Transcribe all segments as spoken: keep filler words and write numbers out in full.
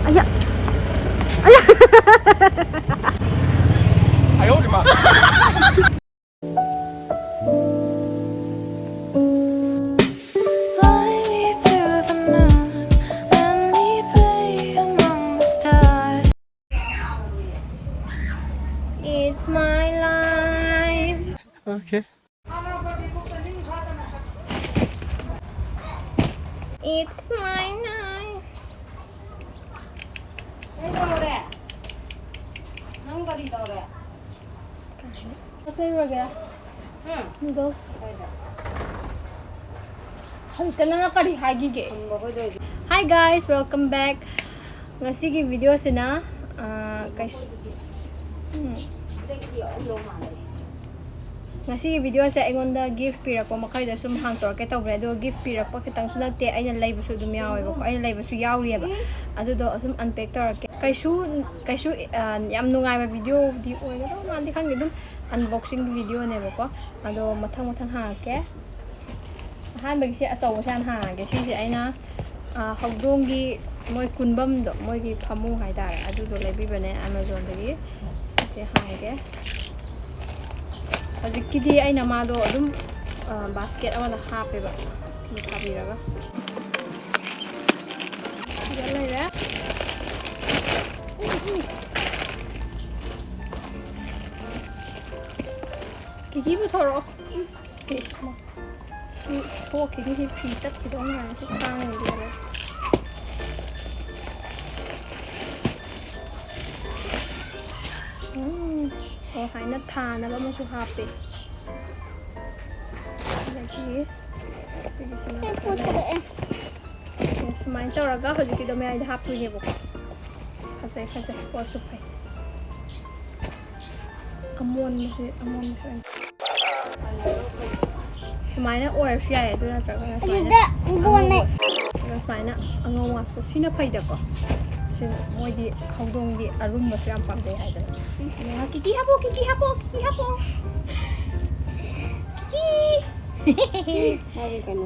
ꯑꯌꯥ! ꯑꯌꯥ! Fly me to the moon, let me play among the stars. It's my life. Okay. It's my life. ꯀꯩꯗꯧꯔꯦ? ꯅꯪ ꯀꯔꯤ ꯇꯧꯔꯦ? ꯀꯩꯅꯣ? ꯀꯩꯗꯧꯔꯒꯦ? ꯎꯝ. Noodles. ꯀꯩꯗ? ꯍꯧꯖꯤꯛꯇ ꯅꯪꯅ ꯀꯔꯤ ꯍꯥꯏꯈꯤꯒꯦ? ꯈꯪꯕ ꯑꯩꯈꯣꯏꯗ ꯑꯣꯏꯗꯤ. Hi guys, welcome back. ꯉꯁꯤꯒꯤ videoꯁꯤꯅ, ꯑꯥ, ꯀꯩꯁ-, ꯎꯝ. ꯉꯁꯤꯒꯤ videoꯁꯦ ꯑꯩꯉꯣꯟꯗ gift ꯄꯤꯔꯛꯄ ꯃꯈꯩꯗꯣ ꯁꯨꯝ ꯍꯥꯡꯇꯣꯔꯛꯀꯦ ꯇꯧꯕꯅꯦ, ꯑꯗꯣ gift ꯄꯤꯔꯛꯄ ꯈꯤꯇꯪꯁꯨ ꯅꯠꯇꯦ, ꯑꯩꯅ ꯂꯩꯕꯁꯨ ꯑꯗꯨꯝ ꯌꯥꯎꯋꯦꯕꯀꯣ, ꯑꯩꯅ ꯂꯩꯕꯁꯨ ꯌꯥꯎꯔꯤꯑꯕ, ꯑꯗꯨꯗꯣ ꯑꯗꯨꯝ unpack ꯇꯧꯔꯛꯀꯦ꯫ ꯀꯩꯁꯨ, ꯀꯩꯁꯨ, ꯑ, ꯌꯥꯝ ꯅꯨꯡꯉꯥꯏꯕ videoꯗꯤ ꯑꯣꯏꯒꯗꯧ ꯃꯥꯟꯗꯦ, ꯈꯪꯗꯦ, ꯑꯗꯨꯝ unboxingꯒꯤ videoꯅꯦꯕꯀꯣ, ꯑꯗꯣ ꯃꯊꯪ ꯃꯊꯪ ꯍꯥꯡꯉꯛꯀꯦ꯫ ꯑꯍꯥꯟꯕꯒꯤꯁꯦ ꯑꯆꯧꯕꯁꯦ ꯍꯥꯟꯅ ꯍꯥꯡꯉꯒꯦ꯫ ꯁꯤꯁꯦ ꯑꯩꯅ, ꯑ, ꯍꯧꯗꯣꯡꯒꯤ ꯃꯣꯏ ꯀꯨꯟꯐꯝꯗꯣ, ꯃꯣꯏꯒꯤ ꯐꯃꯨꯡ ꯍꯥꯏꯇꯥꯔꯦ, ꯑꯗꯨꯗꯣ ꯂꯩꯕꯤꯕꯅꯦ Amazonꯗꯒꯤ꯫ ꯁꯤꯁꯦ ꯍꯥꯡꯒꯦ꯫ ꯍꯧꯖꯤꯛꯀꯤꯗꯤ ꯑꯩꯅ ꯃꯥꯗꯣ ꯑꯗꯨꯝ, ꯑ, basket ꯑꯃꯗ ꯍꯥꯞꯄꯦꯕ, ꯐꯤ ꯊꯥꯕꯤꯔꯒ꯫ ꯁꯤꯗ ꯂꯩꯔꯦ꯫ ꯀꯤꯀꯤ ꯄꯨꯊꯣꯔꯛꯑꯣ꯫ ꯏꯁ, ꯃꯥ꯫ ꯁꯤ ꯁꯣꯛꯈꯤꯅꯤ, ꯁꯤ ꯐꯤ ꯇꯠꯈꯤꯗꯧ ꯃꯥꯜꯂꯦ, ꯁꯤ ꯈꯥꯡꯉꯤꯗꯤ ꯌꯥꯔꯣꯏ꯫ ꯎꯝ, ꯑꯣ, ꯍꯥꯏꯅ ꯊꯥꯅꯕ ꯑꯃꯁꯨ ꯍꯥꯞꯄꯦ꯫ ꯑꯗꯒꯤ ꯁꯤꯒꯤꯁꯤꯅ ꯁꯤ ꯄꯨꯊꯣꯛꯑꯦ꯫ ꯑꯣꯀꯦ, ꯁꯨꯃꯥꯏꯅ ꯇꯧꯔꯒ ꯍꯧꯖꯤꯛꯀꯤꯗꯣ ꯃꯌꯥꯏꯗ ꯍꯥꯞꯇꯣꯏꯅꯦꯕꯀꯣ꯫ ꯐꯖꯩ, ꯐꯖꯩ, ꯄꯣꯠꯁꯨ ꯐꯩ꯫ ꯑꯃꯣꯟꯕꯁꯦ, ꯑꯃꯣꯟꯕꯁꯦ ꯑꯣꯏꯅ꯫ ꯁꯨꯃꯥꯏꯅ ꯑꯣꯏꯔꯁꯨ ꯌꯥꯏ, ꯑꯗꯨ ꯅꯠꯇ꯭ꯔꯒꯅ ꯁꯨꯃꯥꯏꯅ ꯑꯗꯨꯗ ꯕꯣꯟꯅꯦ꯫ ꯑꯉꯧꯕ, ꯑꯗꯣ ꯁꯨꯃꯥꯏꯅ ꯑꯉꯧꯕ ꯉꯥꯛꯇ꯫ ꯁꯤꯅ ꯐꯩꯗꯀꯣ꯫ ꯁꯤ ꯃꯣꯏꯗꯤ ꯍꯧꯗꯣꯡꯗꯤ ꯑꯔꯨꯝꯕꯁꯨ ꯌꯥꯝ ꯄꯥꯝꯖꯩ ꯍꯥꯏꯗꯅ꯫ ꯀꯤꯀꯤ ꯍꯥꯞꯄꯣ, ꯀꯤꯀꯤ ꯍꯥꯞꯄꯣ, ꯀꯤꯀꯤ ꯍꯥꯞꯄꯣ꯫ ꯀꯤꯀꯤ꯫ ꯃꯥꯒꯤ ꯀꯩꯅꯣ,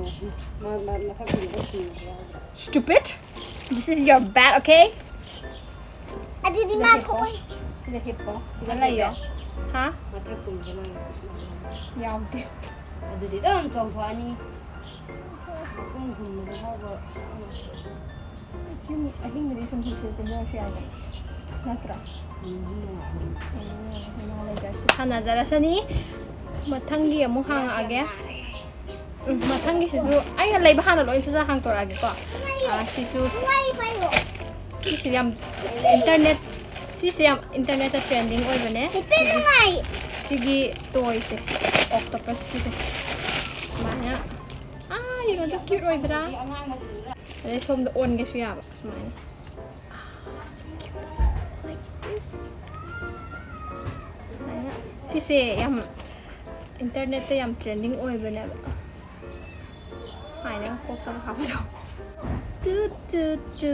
ꯃꯥ, ꯃꯥ, ꯃꯊꯛꯀꯤꯗꯨꯗ ꯐꯤ ꯌꯥꯎꯗ꯭ꯔꯣ? Stupid! This is your bed, okay? ꯑꯗꯨꯗꯤ ꯁꯤꯗ ꯃꯥ ꯍꯤꯞꯄꯣ꯫ ꯊꯣꯛꯑꯣꯏ꯫ ꯁꯤꯗ ꯍꯤꯞꯄꯣ꯫ ꯁꯤꯗ ꯂꯩꯌꯣ꯫ ꯍꯥ? ꯃꯊꯛ ꯄꯨꯝꯕ ꯃꯥꯜꯂꯦ꯫ ꯌꯥꯎꯗꯦ꯫ ꯑꯗꯨꯗꯤ ꯑꯗꯨꯝ ꯆꯣꯡꯊꯣꯛꯑꯅꯤ꯫ ꯄꯨꯡ ꯍꯨꯝꯕꯗ ꯐꯥꯎꯕ꯫ ꯌꯨꯝ ꯑꯍꯤꯡꯗꯗꯤ ꯁꯨꯝ ꯁꯨꯝ ꯁꯨꯝ ꯇꯨꯝꯅꯔꯁꯨ ꯌꯥꯏꯗꯅ꯫ ꯅꯠꯇ꯭ꯔꯣ? ꯎꯝ, ꯅꯨꯡꯉꯥꯏꯕꯅꯤ꯫ ꯎꯝ, ꯏꯃꯥ ꯂꯩꯖꯔꯁꯤ꯫ ꯁꯥꯟꯅꯖꯔꯁꯅꯤ꯫ ꯃꯊꯪꯒꯤ ꯑꯃꯨꯛ ꯍꯥꯡꯉꯛꯑꯒꯦ꯫ ꯎꯝ, ꯃꯊꯪꯒꯤꯁꯤꯁꯨ ꯑꯩꯅ ꯂꯩꯕ ꯍꯥꯟꯅ ꯂꯣꯏ ꯁꯠ ꯁꯠ ꯍꯥꯡꯇꯣꯔꯛꯑꯒꯦꯀꯣ꯫ ꯑꯥ, ꯁꯤꯁꯨ ꯁꯤꯁꯦ ꯌꯥꯝ ꯏꯟꯇꯔꯅꯦꯠ ꯁꯤꯁꯦ ꯌꯥꯝ ꯏꯟꯇꯔꯅꯦꯠꯇ ꯇ꯭ꯔꯦꯟꯗꯤꯡ ꯑꯣꯏꯕꯅꯦ꯫ ꯏꯆꯦ ꯁꯤꯒꯤ, ꯅꯨꯡꯉꯥꯏ꯫ ꯁꯤꯒꯤ ꯇꯣꯏꯁꯦ, ꯑꯣꯛꯇꯣꯄꯁꯀꯤꯁꯦ꯫ ꯁꯨꯃꯥꯏꯅ꯫ ꯑꯥ, ꯌꯦꯡꯉꯣ, ꯑꯗꯨ ꯀ꯭ꯌꯨꯠ ꯑꯣꯏꯗ꯭ꯔꯥ? ꯑꯗꯩ ꯁꯣꯝꯗ ꯑꯣꯟꯒꯦꯁꯨ ꯌꯥꯕ ꯁꯨꯃꯥꯏꯅ꯫ ꯑꯥ, so cute. Like this. ꯁꯨꯃꯥꯏꯅ꯫ ꯁꯤꯁꯦ ꯌꯥꯝ ꯏꯟꯇꯔꯅꯦꯠꯇ ꯌꯥꯝ ꯇ꯭ꯔꯦꯟꯗꯤꯡ ꯑꯣꯏꯕꯅꯦꯕ꯫ ꯁꯨꯃꯥꯏꯅ ꯀꯣꯛꯇꯒ ꯍꯥꯞꯄꯗꯣ꯫ Two, two, two.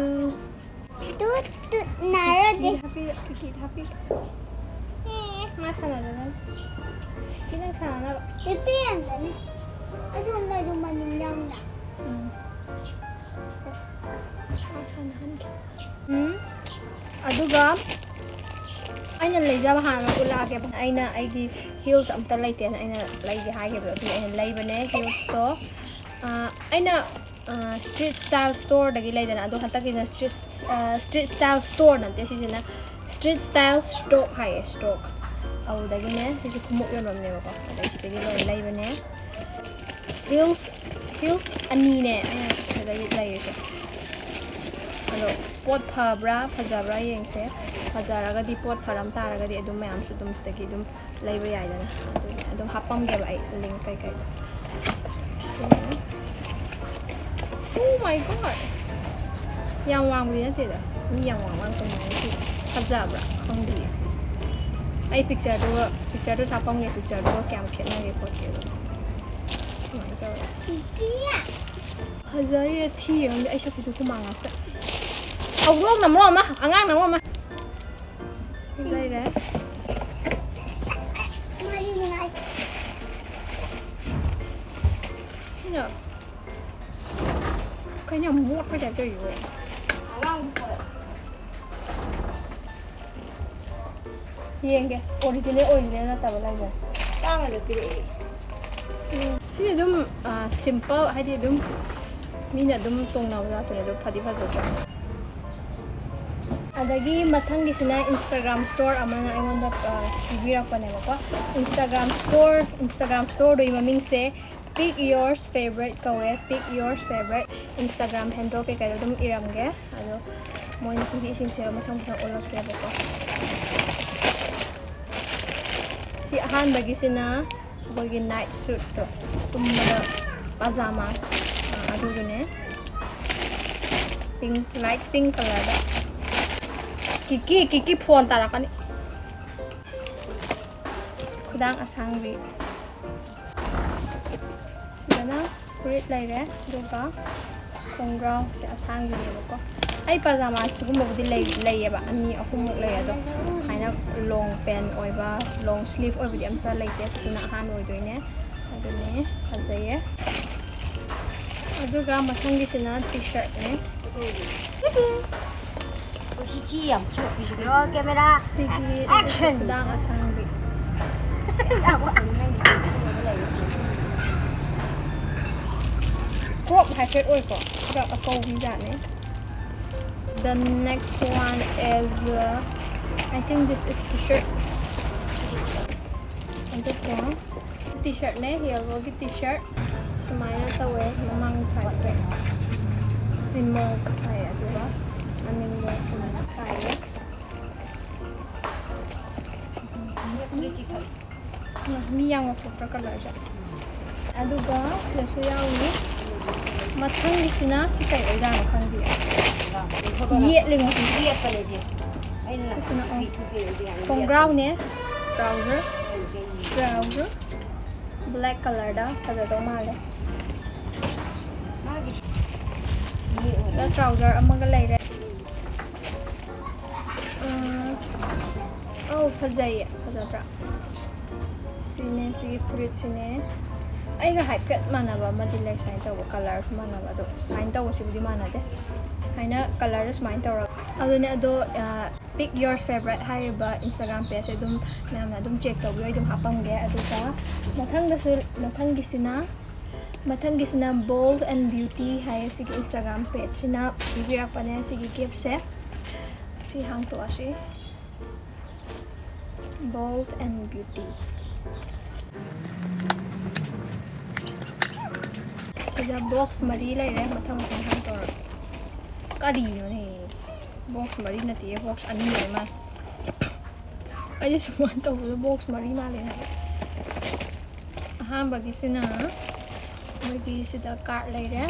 Two, two, ꯅꯥꯔꯗꯤ꯫ ꯀꯤꯀꯤ ꯍꯥꯞꯄꯤꯒꯦ, ꯀꯤꯀꯤ ꯍꯥꯞꯄꯤꯒꯦ꯫ ꯑꯦ, ꯃꯥ ꯁꯥꯟꯅꯖꯅꯕ꯫ ꯀꯤ ꯅꯪ ꯁꯥꯟꯅꯅꯕ꯫ ꯏꯄꯤ ꯌꯦꯡꯒꯅꯤ꯫ ꯑꯗꯨ ꯑꯝꯇ ꯑꯗꯨꯝ ꯃꯅꯤꯡ ꯌꯥꯎꯅ꯫ ꯎꯝ꯫ ꯃꯥ ꯁꯥꯟꯅꯍꯟꯒꯦ꯫ ꯎꯝ꯫ ꯑꯗꯨꯒ ꯑꯩꯅ ꯂꯩꯖꯕ ꯍꯥꯟꯅ ꯎꯠꯂꯛꯑꯒꯦ꯫ ꯑꯩꯅ ꯑꯩꯒꯤ ꯍꯤꯜꯁ ꯑꯝꯇ ꯂꯩꯇꯦꯅ ꯑꯩꯅ ꯂꯩꯒꯦ ꯍꯥꯏꯈꯤꯕꯗꯣ, ꯑꯗꯨꯒꯤ ꯑꯩꯅ ꯂꯩꯕꯅꯦ ꯍꯤꯜꯁꯇꯣ꯫ ꯑꯥ, ꯑꯩꯅ, ꯑꯥ, ꯁ꯭ꯇ꯭ꯔꯤꯠ ꯁ꯭ꯇꯥꯏꯜ ꯁ꯭ꯇꯣꯔꯗꯒꯤ ꯂꯩꯗꯅ, ꯑꯗꯣ ꯍꯟꯗꯛꯀꯤꯁꯤꯅ ꯁ꯭ꯇ꯭ꯔꯤꯠ, ꯑꯥ, ꯁ꯭ꯇ꯭ꯔꯤꯠ ꯁ꯭ꯇꯥꯏꯜ ꯁ꯭ꯇꯣꯔ ꯅꯠꯇꯦ, ꯁꯤꯁꯤꯅ ꯁ꯭ꯇ꯭ꯔꯤꯠ ꯁ꯭ꯇꯥꯏꯜ ꯁ꯭ꯇꯣꯛ ꯍꯥꯏꯌꯦ, ꯁ꯭ꯇꯣꯛ꯫ ꯑꯗꯨꯗꯒꯤꯅꯦ, ꯁꯤꯁꯨ ꯈꯣꯡꯎꯞ ꯌꯣꯟꯐꯝꯅꯦꯕꯀꯣ, ꯑꯗꯩ ꯁꯤꯗꯒꯤ ꯂꯣꯏꯅ ꯂꯩꯕꯅꯦ꯫ ꯍꯤꯜꯁ, ꯍꯤꯜꯁ ꯑꯅꯤꯅꯦ ꯑꯩꯅ ꯁꯤꯗꯒꯤ ꯂꯩꯔꯤꯁꯦ꯫ ꯑꯗꯣ ꯄꯣꯠ ꯐꯕ꯭ꯔꯥ ꯐꯖꯕ꯭ꯔꯥ ꯌꯦꯡꯁꯦ꯫ ꯐꯖꯔꯒꯗꯤ, ꯄꯣꯠ ꯐꯔꯝ ꯇꯥꯔꯒꯗꯤ ꯑꯗꯨꯝ ꯃꯌꯥꯝꯁꯨ ꯑꯗꯨꯝ ꯁꯤꯗꯒꯤ ꯑꯗꯨꯝ ꯂꯩꯕ ꯌꯥꯏꯗꯅ꯫ ꯑꯗꯨꯅꯦ ꯑꯗꯨꯝ ꯍꯥꯞꯄꯝꯒꯦꯕ ꯑꯩ link ꯀꯩꯀꯩꯗꯣ꯫ Okay. Oh my God! ꯌꯥꯝ ꯋꯥꯡꯕꯗꯤ ꯅꯠꯇꯦꯗ꯫ ꯃꯤ ꯌꯥꯝ ꯋꯥꯡꯕ ꯉꯥꯛꯇꯅꯤ ꯁꯤ꯫ ꯐꯖꯕ꯭ꯔꯥ? ꯈꯪꯗꯤꯌꯦ꯫ ꯑꯩ ꯄꯤꯛꯆꯔꯗꯨꯒ, ꯄꯤꯛꯆꯔꯗꯨꯁꯨ ꯍꯥꯞꯄꯝꯒꯦ, ꯄꯤꯛꯆꯔꯗꯨꯒ ꯀꯌꯥꯝ ꯈꯦꯠꯅꯒꯦ ꯈꯣꯠꯀꯦꯗꯣ꯫ ꯁꯨꯃꯥꯏꯅ ꯇꯧꯔꯦ꯫ ꯐꯖꯔꯤꯔ ꯊꯤꯔꯤꯔ ꯈꯪꯗꯦ, ꯑꯩ ꯁꯛꯁꯤꯁꯨ ꯍꯨꯃꯥꯡ ꯉꯥꯛꯇ꯫ ꯍꯧꯗꯣꯡꯅ ꯃꯔꯣꯟ ꯑꯃ, ꯑꯉꯥꯡꯅ ꯃꯔꯣꯟ ꯑꯃ꯫ ꯂꯩꯔꯦ꯫ ꯁꯤꯅ ꯀꯩꯅꯣ ꯌꯥꯝ ꯃꯣꯠꯄꯩ type ꯇꯧꯔꯤꯁꯤꯕꯣ? ꯑꯉꯥꯡ ꯄꯣꯔꯛꯑꯦ꯫ ꯌꯦꯡꯒꯦ, ꯑꯣꯔꯤꯖꯤꯅꯦꯜ ꯑꯣꯔꯤꯖꯤꯅꯦꯜ ꯅꯠꯇꯕ ꯂꯩꯕꯅꯦ꯫ ꯇꯥꯡꯅ ꯄꯤꯔꯛꯑꯦ꯫ ꯎꯝ, ꯁꯤꯗꯤ ꯑꯗꯨꯝ ꯁꯤꯝꯄꯜ, ꯍꯥꯏꯗꯤ ꯑꯗꯨꯝ ꯃꯤꯅ ꯑꯗꯨꯝ ꯇꯣꯡꯅꯕ ꯖꯥꯠꯇꯨꯅꯦ, ꯑꯗꯨ ꯐꯗꯤ ꯐꯖꯗ꯭ꯔꯥ? ꯑꯗꯒꯤ ꯃꯊꯪꯒꯤꯁꯤꯅ Instagram store ꯑꯃꯅ ꯑꯩꯉꯣꯟꯗ ꯄꯤꯕꯤꯔꯛꯄꯅꯦꯕꯀꯣ꯫ Instagram store, Instagram storeꯗꯨꯒꯤ ꯃꯃꯤꯡꯁꯦ Pick Yours Favorite ꯀꯧꯋꯦ꯫ Pick Yours Favorite꯫ Instagram handle ꯀꯩꯀꯩꯗꯣ ꯑꯗꯨꯝ ꯏꯔꯝꯒꯦ꯫ ꯑꯗꯣ ꯃꯣꯏꯅ ꯄꯤꯕꯤꯁꯤꯡꯁꯦ ꯃꯊꯪ ꯃꯊꯪ ꯑꯣꯜꯂꯛꯀꯦꯕꯀꯣ꯫ ꯁꯤ ꯑꯍꯥꯟꯕꯒꯤꯁꯤꯅ ꯑꯩꯈꯣꯏꯒꯤ night suitꯇꯣ, ꯇꯨꯝꯕꯗ ꯄꯥꯖꯥꯃꯥ, ꯑꯗꯨꯗꯨꯅꯦ꯫ Pink, light pink colorꯗ꯫ ꯀꯤꯀꯤ, ꯀꯤꯀꯤ phone ꯇꯥꯔꯛꯀꯅꯤ꯫ ꯈꯨꯗꯥꯡ ꯑꯁꯥꯡꯕꯤ꯫ ꯁꯤꯗꯅ ꯐꯨꯔꯤꯠ ꯂꯩꯔꯦ, ꯑꯗꯨꯒ ꯈꯣꯡꯒ꯭ꯔꯥꯎꯁꯦ ꯑꯁꯥꯡꯕꯤꯅꯦꯕꯀꯣ꯫ ꯑꯩ ꯄꯥꯖꯥꯃꯥ ꯁꯤꯒꯨꯝꯕꯕꯨꯗꯤ ꯂꯩ-, ꯂꯩꯌꯦꯕ, ꯑꯅꯤ ꯑꯍꯨꯝꯃꯨꯛ ꯂꯩ, ꯑꯗꯣ ꯁꯨꯃꯥꯏꯅ long pant ꯑꯣꯏꯕ, long sleeve ꯑꯣꯏꯕꯗꯤ ꯑꯝꯇ ꯂꯩꯇꯦ꯫ ꯁꯤꯁꯤꯅ ꯑꯍꯥꯟꯕ ꯑꯣꯏꯗꯣꯏꯅꯦ꯫ ꯑꯗꯨꯅꯦ, ꯐꯖꯩꯌꯦ꯫ ꯑꯗꯨꯒ ꯃꯊꯪꯒꯤꯁꯤꯅ T-shirtꯅꯦ꯫ ꯁꯤ ꯆꯤ ꯌꯥꯝ ꯆꯣꯞꯄꯤꯁꯤꯗꯤ꯫ Roll camera꯫ ꯁꯤꯒꯤ Action꯫ ꯈꯨꯗꯥꯡ ꯑꯁꯥꯡꯕꯤ꯫ Crop ꯍꯥꯏꯐꯦꯠ ꯑꯣꯏꯀꯣ, ꯈꯔ ꯑꯀꯧꯕꯤ ꯖꯥꯠꯅꯦ꯫ The next one is, uh, I think this is T-shirt. ꯑꯗꯨꯒ T-shirtꯅꯦ, yellowꯒꯤ T-shirt꯫ ꯁꯨꯃꯥꯏꯅ ꯇꯧꯋꯦ, ꯃꯃꯥꯡ sideꯇꯣ ꯁꯤꯃꯣꯛ ꯍꯥꯏ, ꯑꯗꯨꯒ ꯃꯅꯤꯡꯗ ꯁꯨꯃꯥꯏꯅ ꯇꯥꯏꯌꯦ꯫ ꯃꯤ ꯌꯥꯝ ꯉꯧꯊꯣꯛꯇ꯭ꯔꯥ colourꯁꯦ? ꯑꯗꯨꯒ ꯁꯤꯗꯁꯨ ꯌꯥꯎꯔꯤ꯫ ꯃꯊꯪꯒꯤꯁꯤꯅ ꯁꯤ ꯀꯩ ꯑꯣꯏꯖꯥꯠꯅꯣ ꯈꯪꯗꯦ꯫ ꯌꯦꯠꯂꯤꯉꯣ ꯁꯤꯁꯦ꯫ ꯌꯦꯠꯄꯅꯦ ꯁꯤ꯫ ꯑꯩꯅ ꯁꯤꯁꯤꯅ, ꯑꯣ꯫ ꯊꯨꯞꯄꯤ ꯊꯨꯞꯄꯤ ꯑꯩꯗꯤ ꯌꯥꯝ ꯈꯣꯡꯒ꯭ꯔꯥꯎꯅꯦ, trouser꯫ ꯌꯦꯠꯄꯅꯦ꯫ Trouser꯫ Black colourꯗ ꯐꯖꯗꯧ ꯃꯥꯜꯂꯦ꯫ ꯃꯥꯒꯤ ꯁꯤ ꯌꯦꯛꯑꯣ꯫ ꯑꯗ trouser ꯑꯃꯒ ꯂꯩꯔꯦ꯫ ꯎꯝ, ꯑꯧ, ꯐꯖꯩꯌꯦ, ꯐꯖꯗ꯭ꯔꯥ? ꯁꯤꯅꯦ, ꯁꯤꯒꯤ ꯐꯨꯔꯤꯠꯁꯤꯅꯦ꯫ ꯑꯩꯒ ꯍꯥꯏꯐꯦꯠ ꯃꯥꯟꯅꯕ ꯑꯃꯗꯤ ꯂꯩ, ꯁꯨꯃꯥꯏꯅ ꯇꯧꯕ, colourꯁꯨ ꯃꯥꯟꯅꯕ, ꯑꯗꯣ ꯁꯨꯃꯥꯏꯅ ꯇꯧꯕꯁꯤꯕꯨꯗꯤ ꯃꯥꯟꯅꯗꯦ꯫ ꯁꯨꯃꯥꯏꯅ colourꯗ ꯁꯨꯃꯥꯏꯅ ꯇꯧꯔꯒ ꯑꯗꯨꯅꯦ ꯑꯗꯣ, ꯑ, Pick Yours Favorite ꯍꯥꯏꯔꯤꯕ Instagram page ꯑꯗꯨꯝ ꯃꯌꯥꯝꯅ ꯑꯗꯨꯝ check ꯇꯧꯕꯤꯌꯣ, ꯑꯩ ꯑꯗꯨꯝ ꯍꯥꯞꯄꯝꯒꯦ꯫ ꯑꯗꯨꯒ ꯃꯊꯪꯗꯁꯨ, ꯃꯊꯪꯒꯤꯁꯤꯅ, ꯃꯊꯪꯒꯤꯁꯤꯅ Bold and Beauty ꯍꯥꯏꯌꯦ, ꯁꯤꯒꯤ Instagram page ꯁꯤꯅ ꯄꯤꯕꯤꯔꯛꯄꯅꯦ ꯁꯤꯒꯤ gift ꯁꯦ꯫ ꯁꯤ ꯍꯥꯡꯇꯣꯛꯑꯁꯤ꯫ Bold and Beauty꯫ ꯁꯤꯗ box ꯃꯔꯤ ꯂꯩꯔꯦ, ꯃꯊꯪ ꯃꯊꯪ ꯍꯥꯡꯇꯣꯔꯛꯑꯣ꯫ ꯀꯔꯤꯅꯣꯅꯦ? Box ꯃꯔꯤ ꯅꯠꯇꯦ, box ꯑꯅꯤ ꯑꯣꯏ ꯃꯥꯜꯂꯦ꯫ ꯑꯩꯗꯤ ꯁꯨꯃꯥꯏꯅ ꯇꯧꯕꯗ box ꯃꯔꯤ ꯃꯥꯜꯂꯦ ꯍꯥꯏꯕ꯫ ꯑꯍꯥꯟꯕꯒꯤꯁꯤꯅ ꯃꯣꯏꯒꯤ ꯁꯤꯗ card ꯂꯩꯔꯦ꯫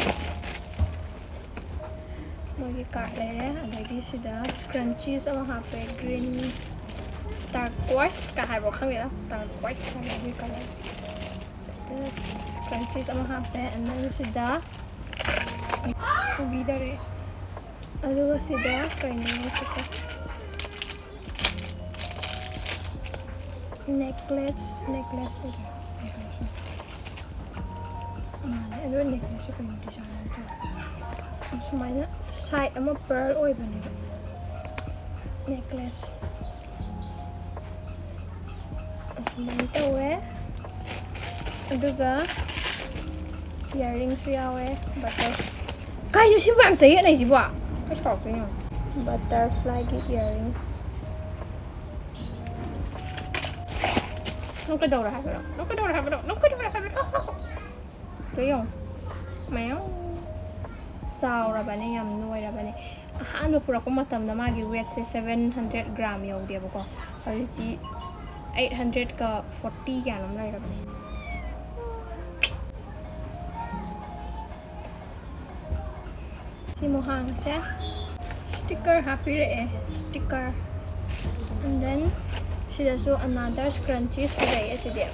ꯃꯣꯏꯒꯤ card ꯂꯩꯔꯦ꯫ ꯑꯗꯒꯤ ꯁꯤꯗ scrunchies ꯑꯃ ꯍꯥꯞꯄꯦ, green, turquoise ꯀ ꯍꯥꯏꯕ꯭ꯔꯣ ꯈꯪꯗꯦꯗ, turquoise ꯍꯥꯏꯕ꯭ꯔꯥ ꯑꯗꯨꯒꯤ colour꯫ ꯁꯤꯗ scrunchies ꯑꯃ ꯍꯥꯞꯄꯦ, and then ꯁꯤꯗ ꯎꯕꯤꯗꯔꯦ꯫ ꯑꯗꯨꯒ ꯁꯤꯗ ꯀꯩꯅꯣ ꯁꯤꯗ necklace, necklace ꯑꯣꯏꯗꯣꯏꯔꯥ? Necklace ꯑꯣꯏꯗꯣꯏꯔꯥ? ꯃꯥꯅꯦ, ꯑꯗꯨ necklace ꯁꯦ ꯀꯩꯅꯣ design ꯑꯃ ꯇꯧꯋꯦ꯫ ꯁꯨꯃꯥꯏꯅ side ꯑꯃ pearl ꯑꯣꯏꯕꯅꯦꯕ necklace꯫ ꯑꯁꯨꯃꯥꯏꯅ ꯇꯧꯋꯦ꯫ ꯑꯗꯨꯒ earring ꯁꯨ ꯌꯥꯎꯋꯦ꯫ Butter-, ꯀꯩꯅꯣ ꯁꯤꯕꯨ ꯌꯥꯝ ꯆꯌꯦꯠꯅꯩꯁꯤꯕꯣ? ꯑꯩ ꯁꯥꯎꯔꯛꯇꯣꯏꯅꯦ ꯌꯦꯡꯉꯣ꯫ Butterfly ꯒꯤ earring꯫ ꯅꯪ ꯀꯩꯗꯧꯔꯦ ꯍꯥꯏꯕꯅꯣ? ꯅꯪ ꯀꯩꯗꯧꯔꯦ ꯍꯥꯏꯕꯅꯣ? ꯅꯪ ꯀꯩꯗꯧꯔꯦ ꯍꯥꯏꯕꯅꯣ? ꯇꯨ ꯌꯦꯡꯉꯣ꯫ ꯃꯌꯥꯝ ꯆꯥꯎꯔꯕꯅꯦ, ꯌꯥꯝ ꯅꯣꯏꯔꯕꯅꯦ꯫ ꯑꯍꯥꯟꯕ ꯄꯨꯔꯛꯄ ꯃꯇꯝꯗ ꯃꯥꯒꯤ weight ꯁꯦ seven hundred gram ꯌꯧꯗꯦꯕꯀꯣ꯫ ꯍꯧꯖꯤꯛꯇꯤ eight hundred ꯀ forty ꯀꯌꯥꯅꯣꯝ ꯂꯩꯔꯕꯅꯦ꯫ ꯁꯤ ꯃꯨꯛ ꯍꯥꯡꯉꯁꯦ꯫ Sticker ꯍꯥꯞꯄꯤꯔꯛꯑꯦ, sticker꯫ And then ꯁꯤꯗꯁꯨ another scrunchies ꯐꯖꯩꯌꯦ ꯁꯤꯗꯤ꯫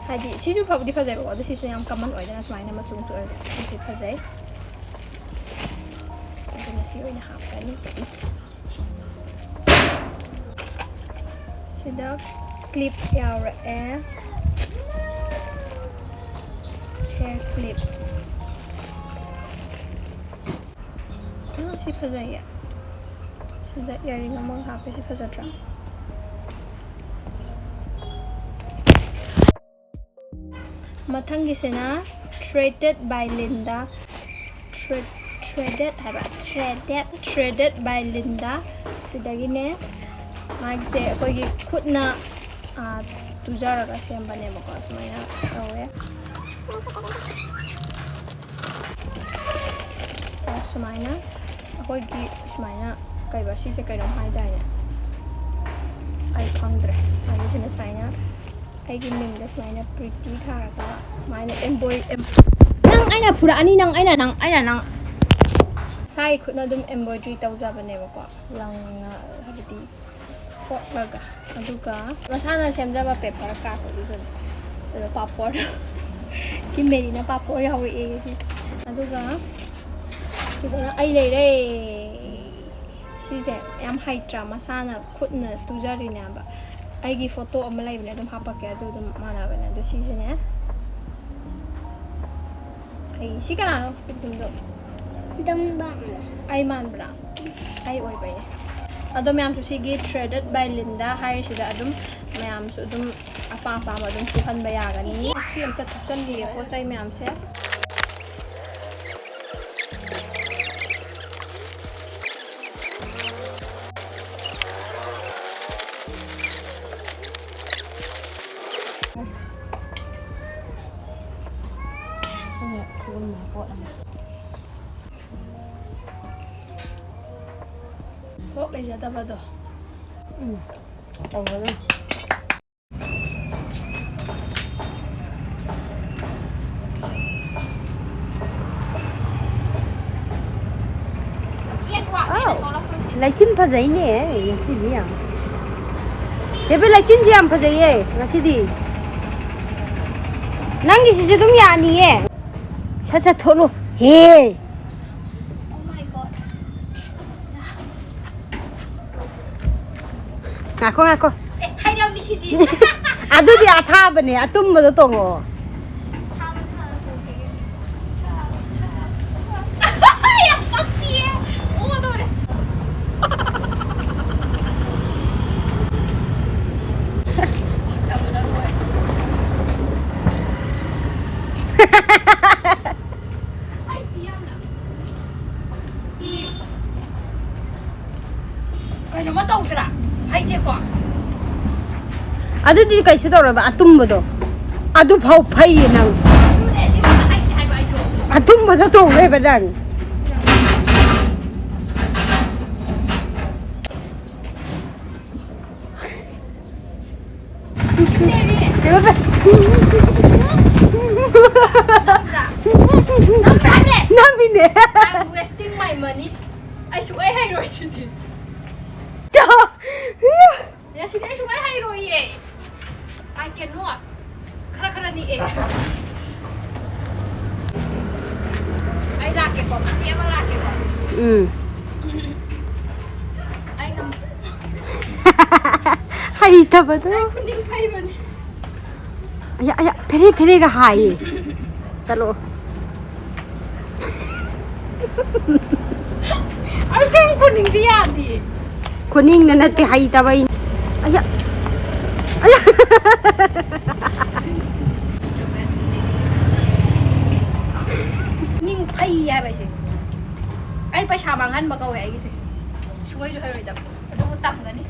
ꯍꯥꯏꯗꯤ ꯁꯤꯁꯨ ꯐꯕꯨꯗꯤ ꯐꯖꯩꯕꯀꯣ, ꯑꯗꯣ ꯁꯤꯁꯨ ꯌꯥꯝ common ꯑꯣꯏꯗꯅ ꯁꯨꯃꯥꯏꯅ ꯃꯆꯨ ꯃꯆꯨ ꯑꯣꯏꯕꯁꯦ꯫ ꯁꯤꯁꯦ ꯐꯖꯩ꯫ ꯑꯗꯨꯅ ꯁꯤ ꯑꯣꯏꯅ ꯍꯥꯞꯀꯅꯤ꯫ ꯁꯤꯗ clip ꯌꯥꯎꯔꯛꯑꯦ꯫ Hair clip꯫ ꯎꯝ, ꯁꯤ ꯐꯖꯩꯌꯦ꯫ ꯁꯤꯗ ꯏꯌꯥꯔꯤꯡ ꯑꯃꯒ ꯍꯥꯞꯄꯦ꯫ ꯁꯤ ꯐꯖꯗ꯭ꯔꯥ? ꯃꯊꯪꯒꯤꯁꯤꯅ Threaded by Linda꯫ Thread- Threaded ꯍꯥꯏꯕ, Threaded, Threaded by Linda꯫ ꯁꯤꯗꯒꯤꯅꯦ꯫ ꯃꯥꯒꯤꯁꯦ ꯑꯩꯈꯣꯏꯒꯤ ꯈꯨꯠꯅ, ꯑꯥ, ꯇꯨꯖꯔꯒ ꯁꯦꯝꯕꯅꯦꯕꯀꯣ꯫ ꯁꯨꯃꯥꯏꯅ ꯇꯧꯋꯦ꯫ ꯑꯥ, ꯁꯨꯃꯥꯏꯅ ꯑꯩꯈꯣꯏꯒꯤ ꯁꯨꯃꯥꯏꯅ, ꯀꯩꯕ ꯁꯤꯁꯦ, ꯀꯩꯅꯣꯝ ꯍꯥꯏꯗꯥꯏꯅꯦ? ꯑꯩ ꯈꯪꯗ꯭ꯔꯦ꯫ ꯑꯗꯨꯗꯨꯅ ꯁꯨꯃꯥꯏꯅ ꯑꯩꯒꯤ ꯃꯤꯡꯗ ꯁꯨꯃꯥꯏꯅ Pretty ꯊꯥꯔꯒ ꯁꯨꯃꯥꯏꯅ embroid-, em-, ꯅꯪ ꯑꯩꯅ ꯐꯨꯔꯛꯑꯅꯤ, ꯅꯪ ꯑꯩꯅ, ꯅꯪ ꯑꯩꯅ, ꯅꯪ꯫ ꯏꯁꯥꯒꯤ ꯈꯨꯠꯅ ꯑꯗꯨꯝ embroidery ꯇꯧꯖꯕꯅꯦꯕꯀꯣ꯫ ꯂꯪꯅ, ꯍꯥꯏꯕꯗꯤ ꯀꯣꯠꯂꯒ꯫ ꯑꯗꯨꯒ ꯃꯁꯥꯅ ꯁꯦꯝꯖꯕ paper card ꯑꯗꯨꯗꯨꯅꯤ꯫ ꯑꯗꯣ ꯄꯥꯐꯣꯔ꯫ ꯀꯤꯝ ꯃꯦꯔꯤꯅ ꯄꯥꯐꯣꯔ ꯌꯥꯎꯔꯛꯑꯦ ꯁꯤꯁꯦ꯫ ꯑꯗꯨꯒ ꯁꯤꯗꯅ ꯑꯩ ꯂꯩꯔꯦ꯫ ꯁꯤꯁꯦ ꯌꯥꯝ ꯍꯩꯇ꯭ꯔꯥ? ꯃꯁꯥꯅ ꯈꯨꯠꯅ ꯇꯨꯖꯔꯤꯅꯦꯕ꯫ ꯑꯩꯒꯤ ꯐꯣꯇꯣ ꯑꯃ ꯂꯩꯕꯅꯦ, ꯑꯗꯨꯝ ꯍꯥꯄꯛꯀꯦ, ꯑꯗꯨ ꯑꯗꯨꯝ ꯃꯥꯟꯅꯕꯅꯦ꯫ ꯑꯗꯣ ꯁꯤꯁꯤꯅꯦ꯫ ꯑꯩ, ꯁꯤ ꯀꯅꯥꯅꯣ ꯀꯨꯀꯨꯝꯗꯣ? ꯗꯪꯕ꯫ ꯑꯩ ꯃꯥꯟꯕ꯭ꯔꯥ? ꯑꯩ ꯑꯣꯏꯕꯩꯅꯦ꯫ ꯑꯗꯣ ꯃꯌꯥꯝꯁꯨ ꯁꯤꯒꯤ Threaded by Linda ꯍꯥꯏꯔꯤꯁꯤꯗ ꯑꯗꯨꯝ ꯃꯌꯥꯝꯁꯨ ꯑꯗꯨꯝ ꯑꯄꯥꯝ ꯑꯄꯥꯝꯕ ꯑꯗꯨꯝ ꯇꯨꯍꯟꯕ ꯌꯥꯒꯅꯤ꯫ ꯁꯤ ꯑꯝꯇ ꯊꯨꯞꯆꯟꯈꯤꯒꯦ, ꯄꯣꯠ ꯆꯩ ꯃꯌꯥꯝꯁꯦ꯫ ꯀꯣꯛ ꯂꯩꯖꯗꯕꯗꯣ꯫ ꯎꯝ꯫ ꯇꯧꯒꯗꯝ꯫ ꯑꯥꯎ꯫ ꯂꯩꯆꯤꯟ ꯐꯖꯩꯅꯦ ꯉꯁꯤꯗꯤ ꯌꯥꯝ꯫ ꯆꯦꯕꯤ, ꯂꯩꯆꯤꯟꯁꯦ ꯌꯥꯝ ꯐꯖꯩꯌꯦ ꯉꯁꯤꯗꯤ꯫ ꯅꯪꯒꯤꯁꯤꯁꯨ ꯑꯗꯨꯝ ꯌꯥꯅꯤꯌꯦ꯫ ꯁꯠ ꯁꯠ ꯊꯣꯛꯂꯣ꯫ ꯍꯦ꯫ ꯉꯥꯏꯈꯣ, ꯉꯥꯏꯈꯣ꯫ ꯑꯦ, ꯍꯩꯔꯝꯃꯤꯁꯤꯗꯤ꯫ ꯑꯗꯨꯗꯤ ꯑꯊꯥꯕꯅꯦ, ꯑꯇꯨꯝꯕꯗꯣ ꯇꯣꯡꯉꯣ꯫ ꯌꯥꯝ ꯄꯛꯇꯤꯌꯦ꯫ ꯑꯣꯗꯣꯔꯦ꯫ ꯀꯩꯅꯣꯃ ꯇꯧꯗ꯭ꯔꯥ? ꯍꯩꯇꯦꯀꯣ? ꯑꯗꯨꯗꯤ ꯀꯩꯁꯨ ꯇꯧꯔꯣꯏꯕ, ꯑꯇꯨꯝꯕꯗꯣ꯫ ꯑꯗꯨ ꯐꯥꯎ ꯐꯩꯌꯦ ꯅꯪ꯫ ꯑꯗꯨꯅꯦ, ꯁꯤ ꯍꯩꯇꯦ ꯍꯥꯏꯕ ꯑꯩꯁꯨ꯫ ꯑꯇꯨꯝꯕꯗ ꯇꯣꯡ ꯂꯩꯕ ꯅꯪ꯫ ꯅꯝꯕ꯭ꯔꯥ? ꯅꯝꯕ꯭ꯔꯥꯅꯦ? ꯅꯝꯃꯤꯅꯦ꯫ I'm wasting my money. ꯑꯩ ꯁꯨꯡꯍꯩ ꯍꯩꯔꯣꯏ ꯁꯤꯗꯤ꯫ ꯌꯥ, ꯁꯤꯗꯤ ꯑꯩ ꯁꯨꯡꯍꯩ ꯍꯩꯔꯣꯏꯌꯦ꯫ I cannot. ꯈꯔ ꯈꯔ ꯅꯤꯛꯑꯦ꯫ ꯑꯩ ꯂꯥꯛꯀꯦꯀꯣ, ꯃꯇꯦꯛ ꯑꯃ ꯂꯥꯛꯀꯦꯀꯣ꯫ ꯎꯝ꯫ ꯑꯩ ꯉꯝ-, ꯍꯩꯇꯕꯗꯣ꯫ ꯑꯩ ꯈꯨꯅꯤꯡ ꯐꯩꯕꯅꯦ꯫ ꯑꯌꯥ, ꯑꯌꯥ, ꯐꯦꯔꯦ, ꯐꯦꯔꯦꯒ ꯍꯥꯏꯌꯦ꯫ ꯆꯠꯂꯣ꯫ ꯑꯩ ꯁꯨꯝ ꯈꯨꯅꯤꯡꯗꯤ ꯌꯥꯗꯤꯌꯦ꯫ ꯈꯨꯅꯤꯡꯅ ꯅꯠꯇꯦ, ꯍꯩꯇꯕꯩ꯫ ꯑꯌꯥ꯫ ꯑꯌꯥ꯫ ꯅꯤꯡ ꯐꯩ ꯍꯥꯏꯕ ꯑꯩꯁꯦ꯫ ꯑꯩ ꯄꯩꯁꯥ ꯃꯥꯡꯍꯟꯕ ꯀꯧꯋꯦ ꯑꯩꯒꯤꯁꯦ꯫ ꯁꯨꯡꯍꯩꯁꯨ ꯍꯩꯔꯣꯏꯗꯕ꯫ ꯑꯗꯨꯕꯨ ꯇꯝꯒꯅꯤ꯫